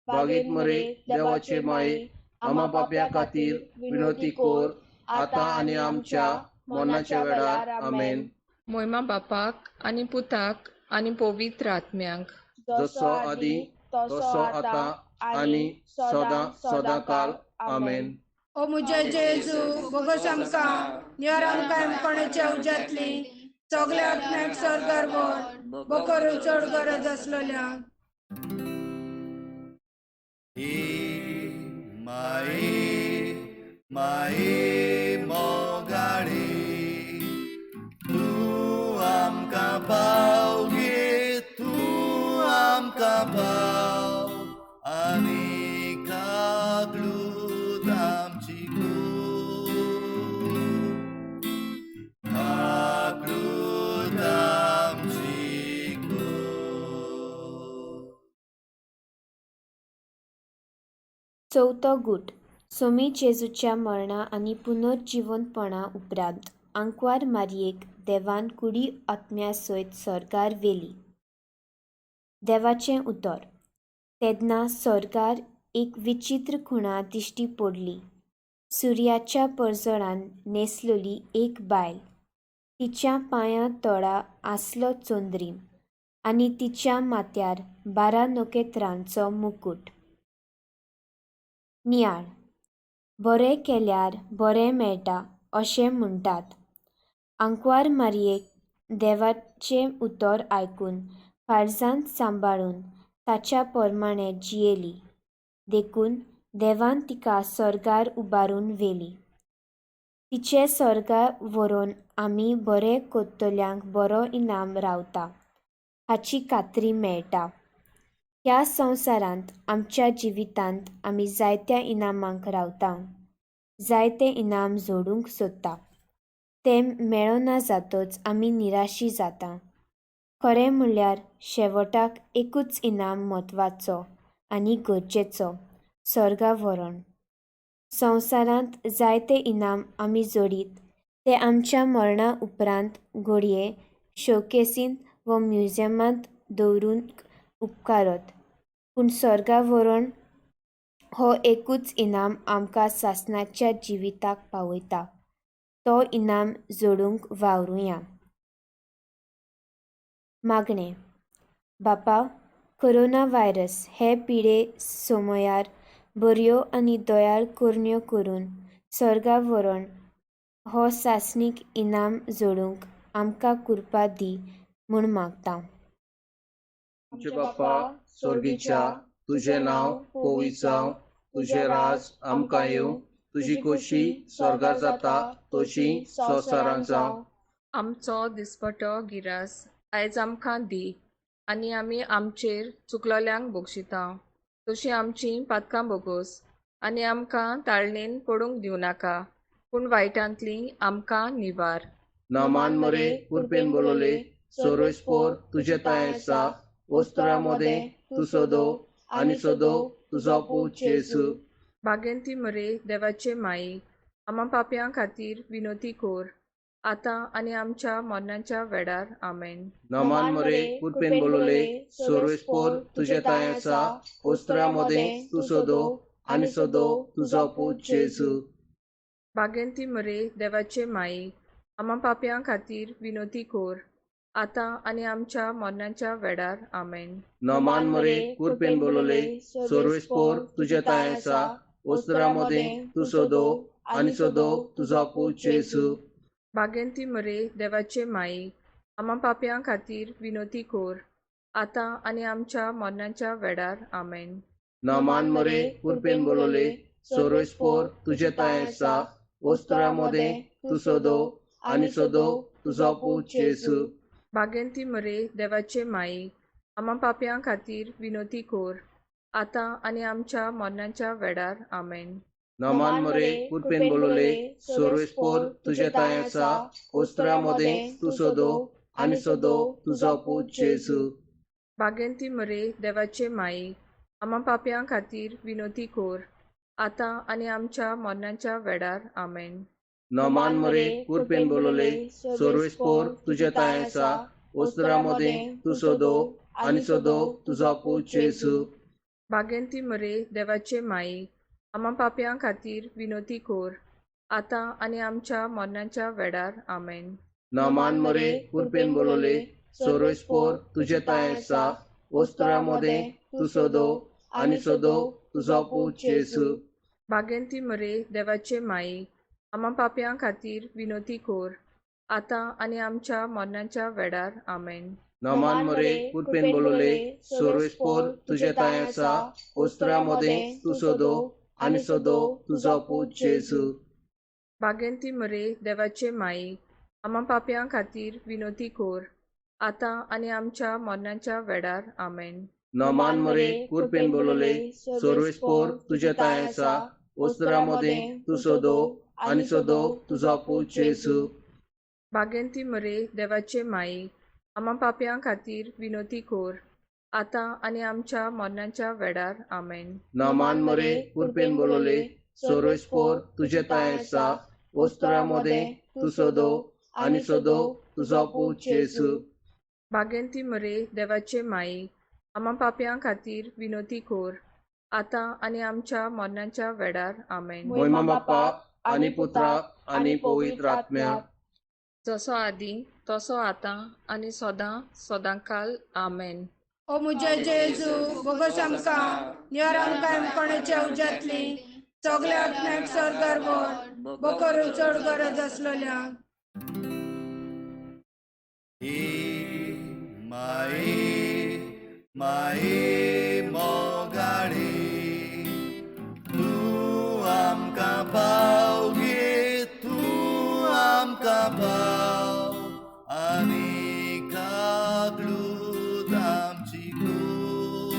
बागीत मरे देवाचे माये, आमा पापया खातीर विनोती कोर आतां आनी आमच्या मरणाच्या वेळार. आमेन. मोयमा बापाक आनी पुताक आनी पवित्र आत्म्याक, जसो आदी तसो आतां आनी सदां सदां काल. आमेन. ओ म्हज्या जेजू, बोगस आमकां निवार, आमकां कोणाच्या उज्यांतली सगल्या आत्म्याक स्वर्गार व्हर, बोकरू चड गरज आसलेल्या. माये माये मोगाळी, तूं आमकां पाव गे, तूं आमकां पाव आनी कागलूत आमची कूड. चवथो गूट सोमी जेजूच्या मरणा आनी पुनर्जिवंतपणा उपरांत आंकवार मारयेक देवान कुडी आत्म्या सयत सर्गार व्हेली. देवाचें उतर. तेन्ना सर्गार एक विचित्र खुणा दिश्टी पडली. सुर्याच्या परजळान न्हेसलेली एक बायल, तिच्या पांयां तळा आसलो चंद्रीम आनी तिच्या माथ्यार 12 नखेत्रांचो मुकूट. नियाळ. बरें केल्यार बरें मेळटा अशें म्हणटात. आंकवार मारयेक देवाचें उतर आयकून काळजांत सांबाळून ताच्या प्रमाणें जियेली, देखून देवान तिका सर्गार उबारून व्हेली. तिचें सर्गार व्हरून आमी बरें करतल्यांक बरो इनाम रावता हाची खात्री मेळटा. ह्या संवसारांत आमच्या जिवितांत आमी जायत्या इनामांक रावता, जायते इनाम जोडूंक सोदता. तें मेळना जातच आमी निराशी जाता. खरें म्हणल्यार शेवटाक एकूच इनाम म्हत्वाचो आनी गरजेचो, सर्गा व्हरण. संवसारांत जायते इनाम आमी जोडीत ते आमच्या मरणा उपरांत घडये शोकेसींत वा म्युझियमांत दवरूंक उपकारत, पूण सर्गा व्हरण हो एकूच इनाम आमकां सासणाच्या जिविताक पावयता. तो इनाम जोडूंक वावरुया. मागणें. बापा, कोरोना व्हायरस हे पिडे समयार बऱ्यो आनी दयाळ करण्यो करून सर्गा व्हरण हो सासणीक इनाम जोडूंक आमकां कृपा दी म्हूण मागता. आमचे बापा स्वर्गीच्या, तुजें नांव पवित्र जावं, तुजें राज आमकां येवं, तुजी खोशी स्वर्गार जाता तशी संवसारांत जावं. आमचो दिसपटो गिरास आयज आमकां दी आनी आमी आमचेर चुकलोल्यांक बक्षिता तशी आमची पातकां बोगोस आनी आमकां ताळणेन पडूंक दिवं नाका, पूण वायटांतली आमकां निवार. नमान मरे कुरपेन बोलवले, सोरोस्पोर तुजे तांय आसा, वस्त्रा मदें तूं सोदो आनी सोदो तुजो पूत जेजू. बागेंती मरे देवाचे माई, आमा पापयां खातीर विनोती कोर, आतां आनी आमच्या मरणाच्या वेळार. आमेन. नमान मरे कुरपेन बोलवले, सोरोस्पोर तुजे तांय आसा, वस्त्रा मदें तूं सोदो आनी सोदो तुजो पूत जेजू. बागेंती मरे देवाचे माई, आमा पापयां खातीर विनोती कोर, आतां आनी आमच्या मरणाच्या वेळार. आमेन. नमान मरे कुरपेन बोलवले, सोरोस्पोर तुजे तांय आसा, वस्त्रा मदें तूं सोदो आनी सोदो तुजो पूत जेजू. बागेंती मरे देवाचे माई, आमा पापयां खातीर विनोती कोर, आतां आनी आमच्या मरणाच्या वेळार. आमेन. नमान मरे कुरपेन बोलवले, सोरोस्पोर तुजे तांय आसा, वस्त्रा मदें तूं सोदो आनी सोदो तुजो पूत जेजू. बागेंती मरे देवाचे माई, आमा पापयां खातीर विनोती कोर, आतां आनी आमच्या मरणाच्या वेळार. आमेन. नमान मरे कुरपेन बोलवले, सोरोस्पोर तुजे तांय आसा, वस्त्रा मदें तूं सोदो आनी सोदो तुजो पूत जेजू. बागेंती मरे देवाचे माई, आमा पापयां खातीर विनोती कोर, आतां आनी आमच्या मरणाच्या वेळार. आमेन. नमान मरे कुरपेन बोलवले, सोरोस्पोर तुजे तांय आसा, वस्त्रा मदें तूं सोदो आनी सोदो तुजो पूत जेजू. बागेंती मरे देवाचे माई, आमा पापयां खातीर विनोती कोर, आतां आनी आमच्या मरणाच्या वेळार. आमेन. नमान मरे कुरपेन बोलवले, सोरोस्पोर तुजे तांय आसा, वस्त्रा मदें तूं सोदो आनी सोदो तुजो पूत जेजू. बागेंती मरे देवाचे माई, आमा पापयां खातीर विनोती कोर, आतां आनी आमच्या मरणाच्या वेळार. आमेन. नमान मरे कुरपेन बोलवले, सोरोस्पोर तुजे तांय आसा, वस्त्रा मदें तूं सोदो आनी सोदो तुजो पूत जेजू. बागेंती मरे देवाचे माई, आमा पापयां खातीर विनोती कोर, आतां आनी आमच्या मरणाच्या वेळार. आमेन. नमान मरे कुरपेन बोलवले, सोरोस्पोर तुजे तांय आसा, वस्त्रा मदें तूं सोदो आनी सोदो तुजो पूत जेजू. बागेंती मरे देवाचे माई, आमा पापयां खातीर विनोती कोर, आतां आनी आमच्या मरणाच्या वेळार. आमेन. नमान मरे कुरपेन बोलवले सोरोस्पोर तुजे तांय आसा, वस्त्रा मदें तूं सोदो आनी सोदो तुजो पूत जेजू. बागेंती मरे देवाचे माई, आमा पापयां खातीर विनोती कोर, आतां आनी आमच्या मरणाच्या वेळार. आमेन. मोहिमा बापाक आनी पुत्राक आनी पवित्र आत्म्याक, जसो आदी तसो आतां आनी सदां सदांकाल. आमेन. ओ म्हज्या जेजू, बोगस आमकां निवार, आमकां कोणाच्या उज्यांतली सगल्या आत्म्याक सर्गार व्हर, बोकर चड गरज आसलेल्या. माई माई मोगाळी तूं आमकां पाव गे, तूं आमकां पाव आनी काकलूत आमची कोर,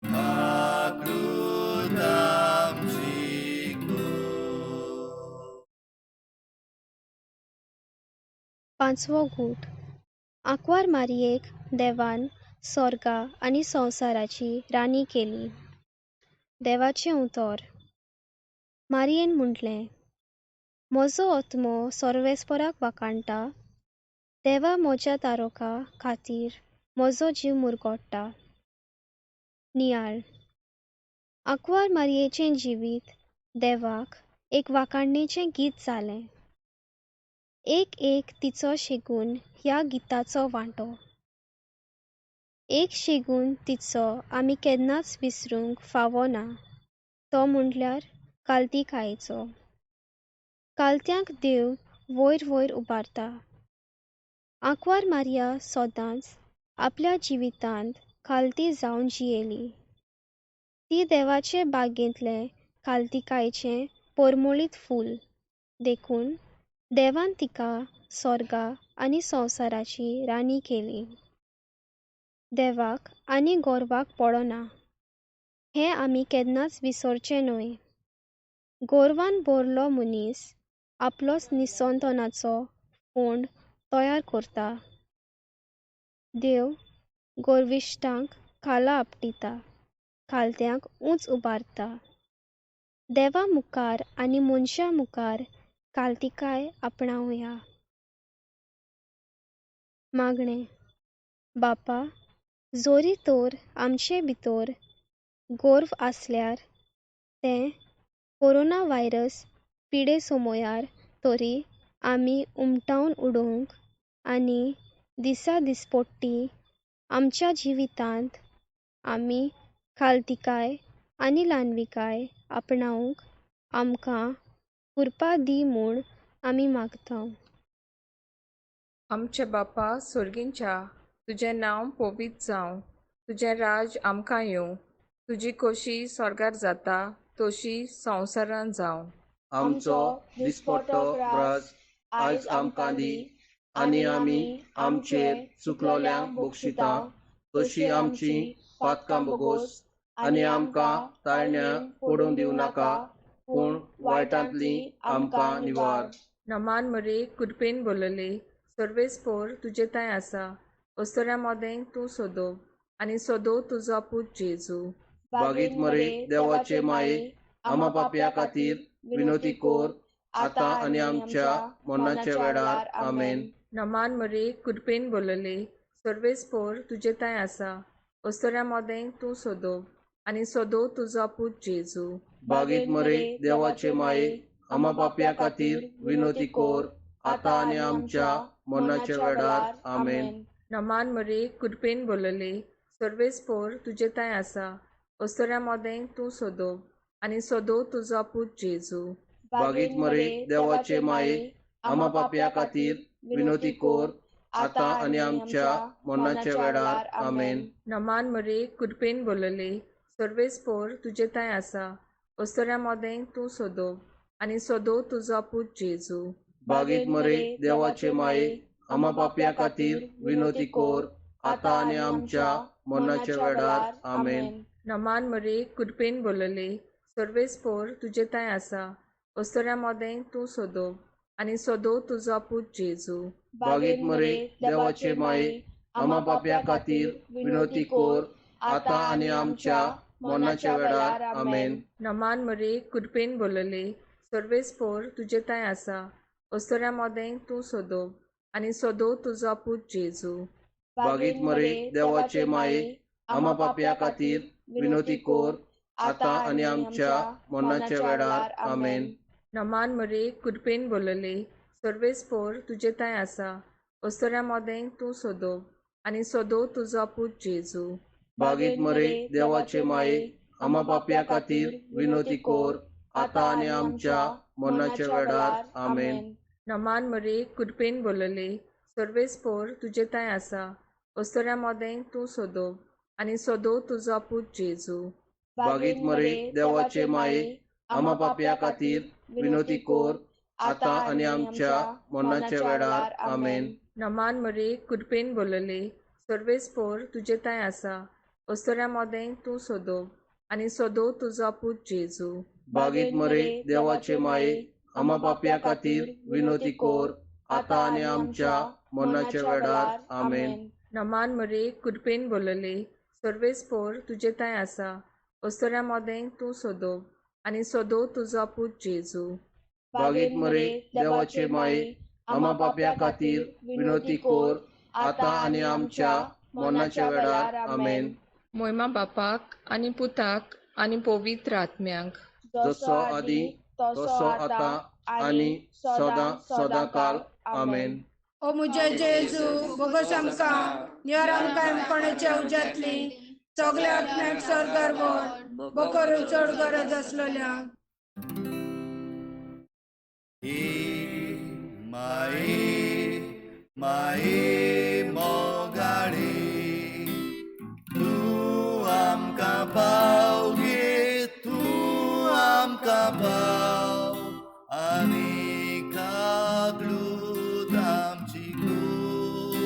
काकलूत आमची कोर. पांचवो गूट. आंकवार मारयेक देवान सोर्गा आनी संवसाराची राणी केली. देवाचें उतर. मारयेन म्हटलें, म्हजो आत्मो सर्वेस्पराक वाखाणटा, देवा म्हज्या तारोका खातीर म्हजो जीव मुरगोट्टा. नियाळ. आंकवार मारयेचें जिवीत देवाक एक वाखाणणेचें गीत जालें. एक एक तिचो शेगून ह्या गिताचो वांटो. एक शेगून तिचो आमी केन्नाच विसरूंक फावो ना, तो म्हटल्यार कालतिकायेचो. कालत्यांक देव वयर वयर उबारता. आंकवार मारिया सदांच आपल्या जिवितांत खालती जावन जियेली. ती देवाचे बागेंतलें खालतिकायेचें परमळीत फूल, देखून देवान तिका सोर्गा आनी संवसाराची राणी केली. देवाक आनी गोरवाक पडना हें आमी केन्नाच विसरचें न्हय. गोरवान भरलो मनीस आपलोच निसंतनाचो फोंड तयार करता. देव गोरविश्टांक खाला आपटिता, खालत्यांक उंच उबारता. देवा मुखार आनी मनशां मुखार कालतिकाय आपणावया. मागणें. बापा, जोरी तर आमचे भितर गोर्व आसल्यार तें कोरोना व्हायरस पिडे सोमोयार तरी आमी उमटावन उडोवंक आनी दिसा दिसपट्टी आमच्या जिवितांत आमी खालतिकाय आनी ल्हानविकाय आपणावंक आमकां कृपा दी म्हूण आमी मागता. आमचे बापा सोर्गींच्या, तुजें नांव पवित्र जावं, तुजें राज आमकां येवं, तुजी खोशी स्वर्गार जाता तशी संवसारांत जावं. आमचो दिसपट्टो ग्रास आयज आमकां दी, आनी आमी आमचेर चुकलोल्यांक बक्षिता तशी आमची पातकां बोगोस, आनी आमकां ताळण्या पडूंक दिवं नाका, पूण वायटांतली आमकां निवार. नमान मरे कृपेन बोलले, सर्वेस्पोर तुजे थंय आसा, अस्तुऱ्यां मदें तूं सोदो आनी सोदो तुजो पूत जेजू. बागीत मरे देवाचे माये, आमा पापया खातीर विनोती कोर, आतां आनी आमच्या मरणाच्या वेळार. आमेन. नमान मरे कृपेन बोलले, सर्वेस्पोर तुजे थंय आसा, अस्तुऱ्यां मदें तूं सोदो आनी सोदो तुजो पूत जेजू. बागीत मरे देवाचे माये, आमा पापया खातीर विनोती कोर, आतां आनी आमच्या मरणाच्या वेळार. आमेन. नमान मरे कृपेन बोलले, सर्वेस्पोर तुजे थंय आसा, अस्तुऱ्यां मदें तूं सोदो आनी सोदो तुजो पूत जेजू. बागीत मरे देवाचे माये, आमा पापया खातीर विनोती कोर, आतां आनी आमच्या मरणाच्या वेळार. आमेन. नमान मरे कृपेन बोलले, सर्वेस्पोर तुजे थंय आसा, अस्तुऱ्यां मदें तूं सोदो आनी सोदो तुजो पूत जेजू. बागीत मरे देवाचे माये, आमा पापया खातीर विनोती कोर, आतां आनी आमच्या मरणाच्या वेळार. आमेन. नमान मरे कृपेन बोलले, सर्वेस्पोर तुजे थंय आसा, अस्तुऱ्यां मदें तूं सोदो आनी सोदो तुजो पूत जेजू. बागीत मरे देवाचे माये, आमा पापया खातीर विनोती कोर आतां आनी आमच्या मरणाच्या वेळार. आमेन. नमान मरे कृपेन बोलले, सर्वेस्पोर तुजे तांय आसा, अस्तोऱ्या मोदें तूं सोदो आनी सोदो तुजो पूत जेजू. बागीत मरे देवाचे माये, आमा पापया खातीर विनोती कोर आतां आनी आमच्या मरणाच्या वेळार. आमेन. नमान मरे कृपेन बोलले, सर्वेस्पोर तुजे तांय आसा, अस्तोऱ्या मोदें तूं सोदो आनी सोदो तुजो पूत जेजू. बागीत मरे देवाचे माये, आमा पापया खातीर विनोती कोर आतां आनी आमच्या मरणाच्या वेळार. आमेन. नमान मरे कृपेन बोलले, सर्वेस्पोर तुजे तांय आसा, अस्तोऱ्या मोदें तूं सोदो आनी सोदो तुजो पूत जेजू. बागीत मरे देवाचे माये, आमा पापया खातीर विनोती कोर आतां आनी आमच्या मरणाच्या वेळार. आमेन. नमान मरे कृपेन बोलले, सर्वेस्पोर तुजे तांय आसा, अस्तोऱ्या मोदें तूं सोदो आनी सोदो तुजो पूत जेजू. बागीत मरे देवाचे माये, आमा पापया खातीर विनोती कोर आतां आनी आमच्या मरणाच्या वेळार. आमेन. नमान मरे कृपेन बोलले, सर्वेस्पोर तुजे तांय आसा, अस्तोऱ्या मोदें तूं सोदो आनी सोदो तुजो पूत जेजू. बागीत मरे देवाचे माये, आमा पापया खातीर विनोती कोर आतां आनी आमच्या मरणाच्या वेळार. आमेन. मोयमा बापाक आनी पुताक आनी पवित्र आत्म्याक, जसो आदी तसो आतां आनी सदां सदां काल. आमेन. ओ मुजे जेजू, बोगस आमकां निवर आमकां कोणाच्या उज्यांतली सगल्या आत्म्याक सर्गार व्हर, बोकरून चड गरज आसलेल्या. माये माये मोगाळी, तूं आमकां पाव गे, तूं आमकां पाव आनी कागलूत आमची कूड,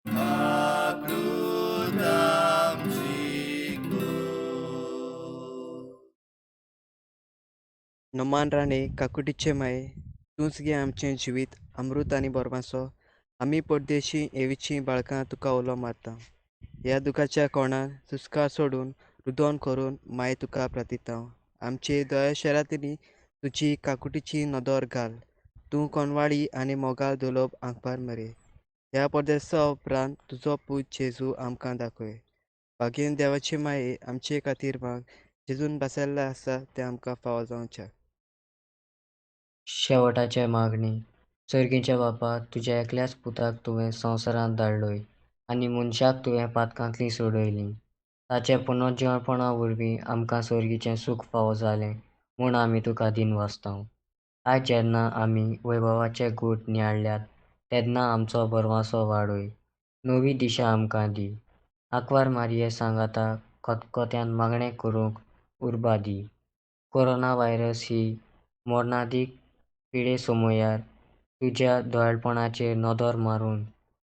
कागलूत आमची कूड. नमान राणे काकुटीचे माये, तूंच गे आमचें जिवीत अमृत आनी बोरमासो. आमी परदेशी एवीचीं बाळकां तुका उलो मारता. ह्या दुखाच्या कोणान सुस्कार सोडून रुदोन करून माये तुका प्रार्थिता. आमचे दया शरातिनी तुजी काकुटीची नदर घाल. तूं कोनवाळी आनी मोगाल दुलोब आंकपार मरे. ह्या परदेसा उपरांत तुजो पूत जेजू आमकां दाखय. भागेन देवाचे माये आमचे खातीर माग, जेजून बसयल्लें आसा तें आमकां फावो जावचें. शेवटाचे मागणी. सर्गीच्या बापा, तुज्या एकल्याच पुताक तुवें संवसारांत धाडलोय आनी मनशाक तुवें पातकांतली सोडयली. ताचे पुनर्जिवणपणा वरवीं आमकां सर्गीचें सूख फावो जालें म्हूण आमी तुका दिनवासतांव. आयज जेन्ना आमी वैभवाचे गूट नियाळ्ळ्यात तेन्ना आमचो भरवासो वाडय, नवी दिशा आमकां दी. आंकवार मारये सांगाता खतखत्यान मागणें करूंक उर्बा दी. कोरोना व्हायरस ही मरणादीक पिडे समयार तुज्या दयाळपणाचेर नदर मारून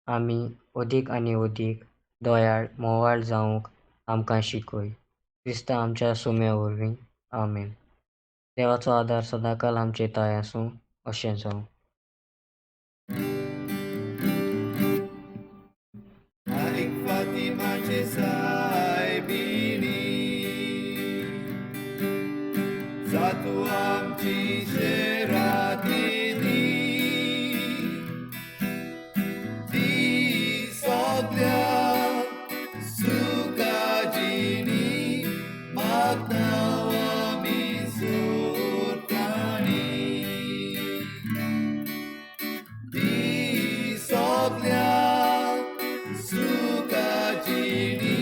आमी अदीक आनी अदीक दयाळ मोवाळ जावंक आमकां शिकय. क्रिस्ता आमच्या सोम्या वरवीं. आमेन. देवाचो आदार सदांकाल आमचे ताय आसूं. अशें जावं. आयक फातिमाचे सायबिणी, जातूं आमची शेरातिनी, ती सगल्या सुखाजिणी मागता आमी सुरताणी, ती सगल्या सुखाजिणी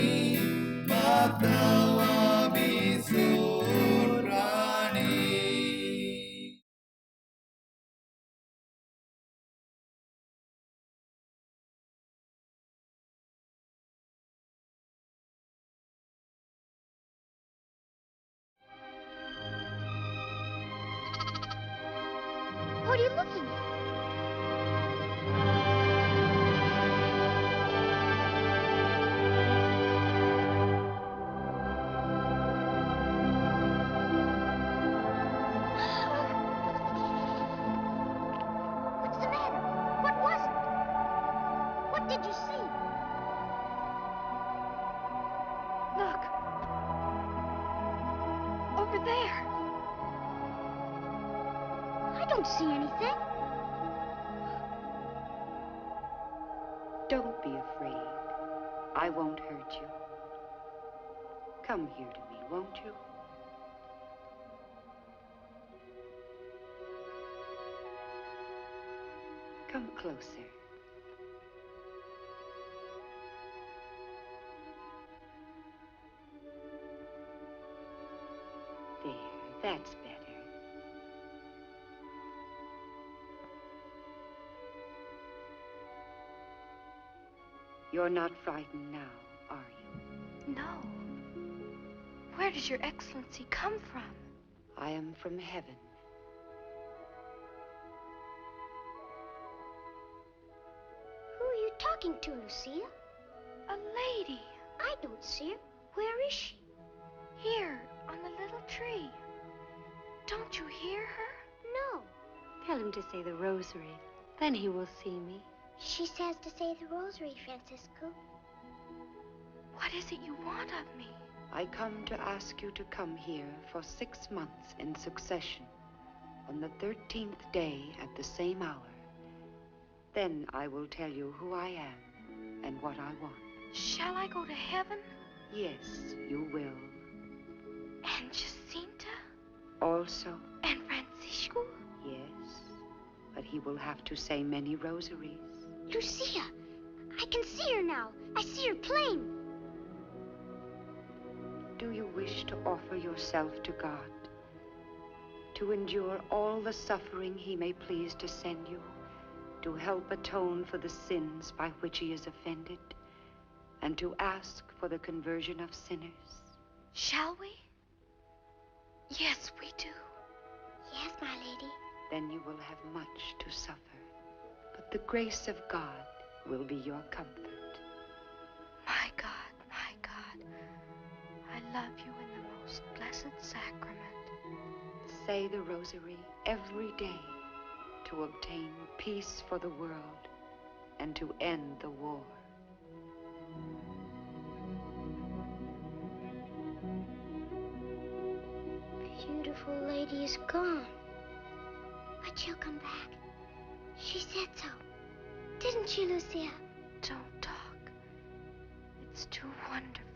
What did you see? Look. Over there. I don't see anything. Don't be afraid. I won't hurt you. Come here to me, won't you? Come closer. There, that's better. You're not frightened now, are you? No. Where does Your Excellency come from? I am from heaven. Who are you talking to, Lucia? A lady. I don't see her. Where is she? Here, on the little tree. Don't you hear her? No. Tell him to say the rosary. Then he will see me. She says to say the rosary, Francisco. What is it you want of me? I come to ask you to come here for 6 months in succession, on the 13th day at the same hour. Then I will tell you who I am and what I want. Shall I go to heaven? Yes, you will. And Jacinta? Also. And Francisco? Yes, but he will have to say many rosaries. Lucia, I can see her now. I see her plain. Do you wish to offer yourself to God, to endure all the suffering he may please to send you, to help atone for the sins by which he is offended, and to ask for the conversion of sinners? Shall we? Yes, we do. Yes, my lady. Then you will have much to suffer, but the grace of God will be your comfort. My God, my God, I love you in the most blessed sacrament. Say the rosary every day to obtain peace for the world and to end the war. Beautiful lady is gone, but she'll come back. She said so. Didn't she, Lucia? Don't talk. It's too wonderful.